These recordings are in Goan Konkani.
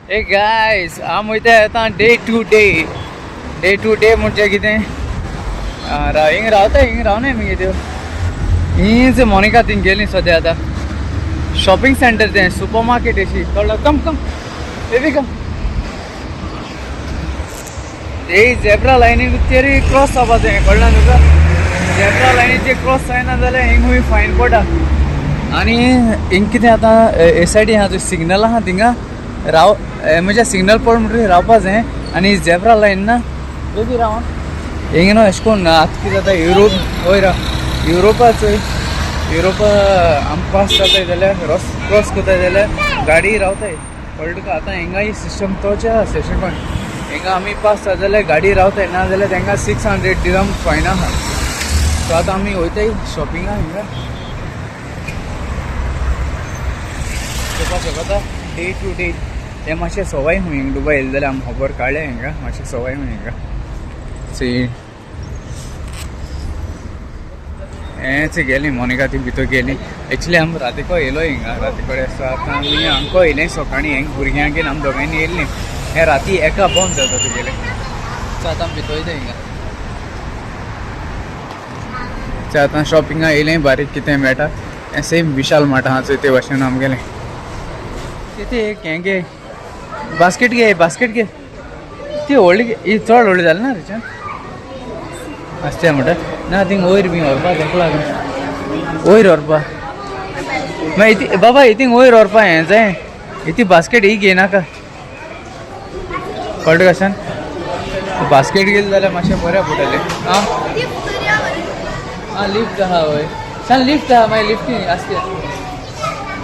ए गायस आम वयता आतां day to day. Day to day म्हणजे कितें राव हिंग रावता हिंग रावनाय मगे त्यो हीच मोनिका थिंग गेली सद्या आतां शॉपिंग सेंटर तें सुपर मार्केट अशी कळ्ळो कम कम बेबी कम ते झेब्रा लायनीचेर क्रॉस जावपाचें कळ्ळें तुका झेब्रा लायनीचेर क्रॉस जायना जाल्यार हिंग खूंय फायन पडटा आनी हिंग कितें आतां हे सायडीन आहा सिग्नल आहा थिंगा राव म्हणजे सिग्नल पड म्हणटकीर रावपा जाय आनी झेब्रा लायन ना बेबी रावन हिंग न्हू अशें करून आतां कितें जाता युरोप वयर राव युरोपा चोय युरोपा आम पास जाताय जाल्यार क्रॉस करताय जाल्यार गाडी रावताय कळ्ळें तुका आतां हिंगाय सिस्टम तोच आसा अशें करून हिंगा आमी पास जाता जाल्यार गाडी रावताय ना जाल्यार तांकां 600 दिरम फायन आहा. सो आतां आमी वयताय शॉपिंगा हिंगा चोवपाक शकता डे टू डे ते मातशें सवाय खूंय हिंगा दुबाय येयले जाल्यार आमी खबर काडल्या हिंगा मातशें सवाय खूंय हिंगा सी हेंच गेली मोनिका ती भितर गेली. एक्चुली आमी रातीको येयलो हिंगा राती कडेन. सो आतां आमी आमकां येयलें सकाळीं हेंग भुरग्यांक घेवन आमी दोगांयनी येयल्लीं. हें राती एका बंद जाता तुगेलें. सो आतां आमी भितर वयता हिंगा. सो आतां शॉपिंगा येयलें बारीक कितें मेळटा हें सेम विशाल मार्ट आहा चोय ते भाशेन आमगेलें. कितें एक हें घे बास्केट घे बास्केट घे ती व्हडली ही चड व्हडली जाली ना रिचान आसते म्हणटा ना थिंग वयर बी व्हरपा तेका लागून वयर व्हरपा मागीर इती बाबा इतींग वयर व्हरपा हें जाय इती बास्केट ही घेयनाका कळटा कशान बास्केट गेली जाल्यार मातशें बरें पडटलें. आं आं लिफ्ट आहा वय सांग लिफ्ट आहा मागीर लिफ्टी आसते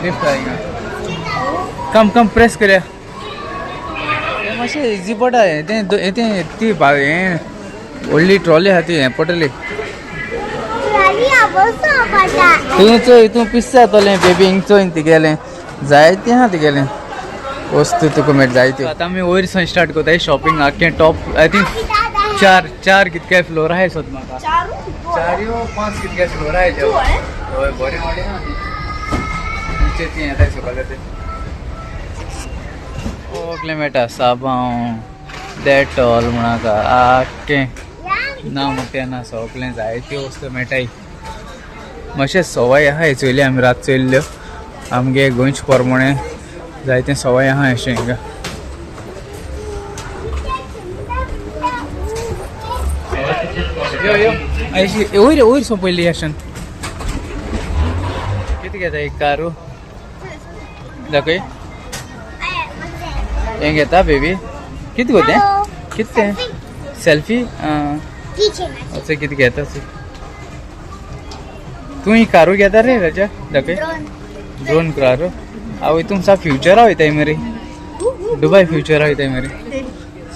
लिफ्ट आहा हिंगा कम कम प्रेस करया हें मातशें इजी पडटा हें तें तें ती हें व्हडली ट्रॉली आहा ती हें पडटली. तूं चोय तूं पिस जातलें बेबी हिंग चोय तिगेलें जायतें आहा तिगेलें वस्तू तुका मेळटा जायत्यो. आतां आमी वयर सावन स्टार्ट करताय शॉपिंग आख्खें टॉप I think चार चार कितके फ्लोर आहाय सोद म्हाका चार यो पांच कितके फ्लोर आहाय. हय बरें व्हडलें आहा ती ती येताय सकयल ते सगळें मेळटा साबांव डेटॉल म्हणाका आख्खें ना म्हणटा ना सगळें जायत्यो वस्तू मेळटाय. मातशें सवाय आहा चोयली आमी रात चोयल्ल्यो आमगे गोंयचे प्रमाणे जायतें सवाय आहा अशें हिंगा. यो यो अशी वयर वयर सो पयली अशें कितें घेता एक कारू दाखय हें घेता बेबी कितें गो तें कितें तें सेल्फी अशें कितें घेता तूं ही कारू घेता रे राजा दाखय ड्रोन कारू आवय तुमचा फ्युचरा वयताय मरे दुबाय फ्युचरा वयताय मरे.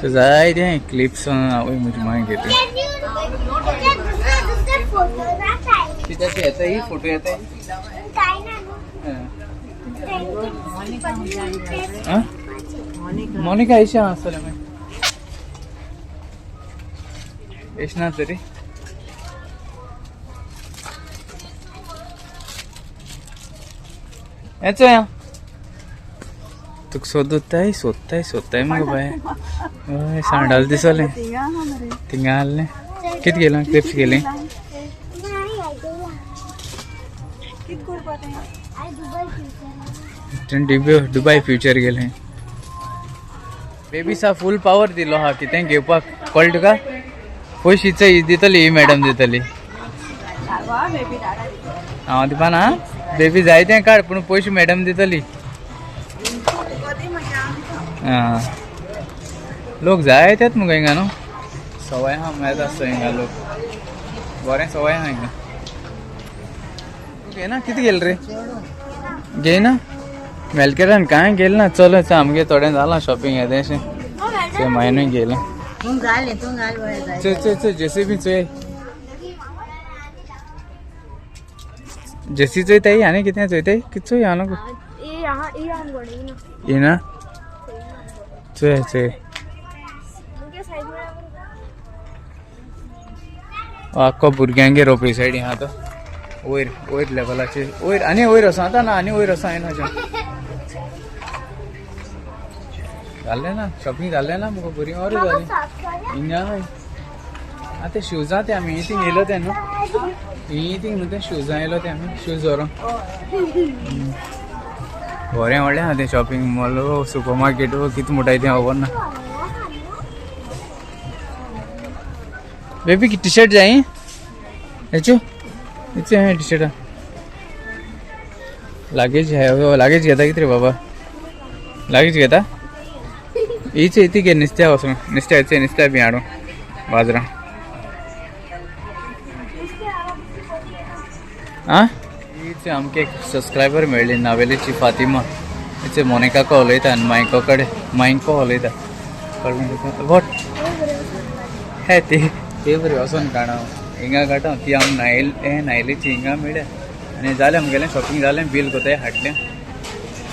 सो जायते क्लिप्स आवय म्हजी माय घेता कित्याचे येता ही फोटो येता. मोनिका अशें आसतलें मागीर एश ना तरी येचो तुका सोदताय सोदताय सोदताय मगो बाय. हय सांडाल दिसलें थिंगा आहलें कितें गेलें क्लिप्स गेली दुबाय फ्युचर गेलें. बेबी सा फूल पावर दिलो हा कितें घेवपाक कळ्ळें तुका पयशे ही दितली ही मॅडम दितली. हांव दिवपा ना बेबी जाय तें काड पूण पयशे मॅडम दितली. आं लोक जाय तेत मुगो हिंगा न्हू सवाय आहा मेळटा आसता हिंगा लोक बरें सवाय आहा हिंगा. घेना कितें गेल रे घेयना मेलकेरान कांय गेल ना. चल आमगे थोडें जालां शॉपिंग येदें अशें ते मायनूय गेलें. चोय चोय चोय जेसीबी चोय जेसी चोयताय आनी कितें चोयताय कितें चोय हांव नको येना चोय चोय आख्खो भुरग्यांगेर रोपे सायडी आहा तो वयर वयर लेवलाचेर वयर आनी वयर वचों आतां ना आनी वयर वचों येना. जालें ना शॉपिंग जालें ना मुगो बरी ऑर जाली हिंगा आतां शूजां ते आमी थिंग येयलो ते न्हू ही थिंग न्हू ते शूजां येयलो ते आमी शूज व्हरों. बरें व्हडलें आहा तें शॉपिंग मॉल सुपर मार्केट कितें म्हणटाय तें खबर ना. बेबी टी शर्ट जाय हेचो हेचो हें टी शर्ट लागेज लागेज घेता कितें रे बाबा लागेज घेता हीच ती घे नुस्त्या वचून नुस्त्या हेचे नुस्त्या बी हाडूं बाजारान. आं हीच आमकां एक सबस्क्रायबर मेळ्ळी नावेलीची फातिमा. हेचे मोनिकाको उलयता आनी मायको कडेन मायको उलयता कळ्ळें तुका वट हे ती ते बरी वचोन काडा हिंगा काडटा ती आम नायल हे नायलीची हिंगा मेळ्ळ्या आनी जालें आमगेलें शॉपिंग जालें बील कोताय हाडलें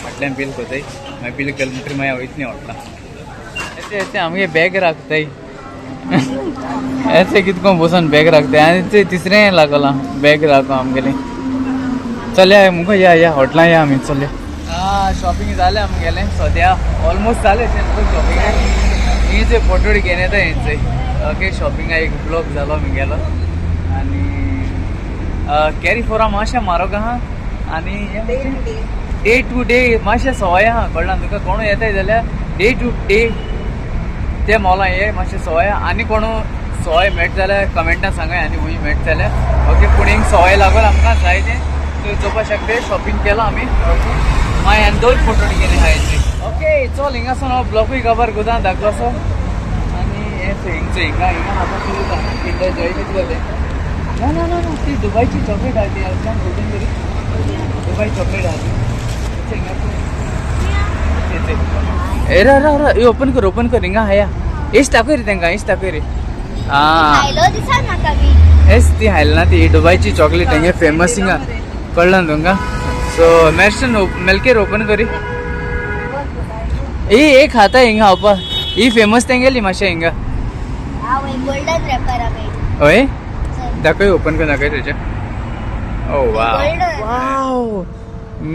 हाडलें बील कोताय मागीर बील केलें म्हणटकीर मागीर वयतलीं हॉटलां. येते आमगे बॅग राखताय ऐसे कितको बसून बॅग राखताय आनी ते तिसरें लागलां बॅग राखो आमगेलें. चलया मुगो या या हॉटलां या आमी चलया. आं शॉपिंग जालें आमगेलें सद्या ऑलमोस्ट जालें शॉपिंग. ही जे फोटो घेवन येता हेंचे. ओके शॉपिंगा एक ब्लॉग जालो आमगेलो आनी कॅरीफोरा मातशें म्हारग आहा आनी डे टू डे मातशें सवाय आहा कळना तुका. कोणू येताय जाल्यार डे टू डे ते मॉलां ये मातशें सवाय आहा. आनी कोणू सवाय मेळटा जाल्यार कमेंटान सांगाय आनी खूंय मेळटा जाल्यार. ओके पूण हिंग सवाय लागून आमकां जाय तें थंय चोवपाक शकता. शॉपिंग केलां आमी. ओके मागीर आनी दोन फोटो केले आहा. ओके चल हिंगासून हांव ब्लॉगूय काबार कोता धाकलोसो आनी हें हिंगचो हिंगा हिंगा आतां सुरू जाता किंडर जॉय कितलो तें ना ना ना ना ती दुबयची चॉकलेट आहा ती आसा गोल्डन बरी दुबय चॉकलेट आहा ती हिंगा. ए रा रा रा ओपन कर ओपन कर हिंगा हाया एश दाखय रे तांकां एश दाखय रे. आं हेच ती हायला ना ती दुबयची चॉकलेट हेंगे फेमस हिंगा कळ्ळें ना तुमकां. सो मेर्शन मेलकेर ओपन करी ही एक खाता हिंगा खावपा ही फेमस तेंगेली मातशें हिंगा. हय दाखय ओपन कर दाखय तेजें. ओ वाव वाव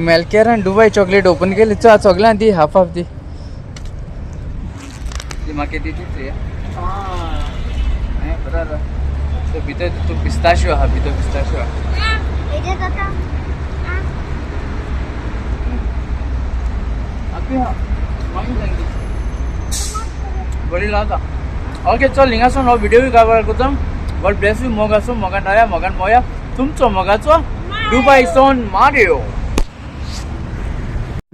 मेलकेरान दुबय चॉकलेट ओपन केली. चल सगळ्यां दी हाफ हाफ दी ती म्हाका ती तीच रे. बरोबर सो भितर तूं पिस्ताशियो आहा भितर पिस्ताशियो आहा. बरी लागता. ओके चल हिंगासून हो व्हिडिओ काबार करता. गॉड ब्लेस you. मोग आसूं मोगान राया मोगान मोया तुमचो मोगाचो दुबय सोन मारियो.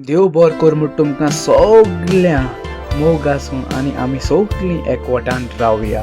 देव बरो कर म्हूण तुमकां सगळ्यां मोग आसूं आनी आमी सगळीं एकवटान रावया.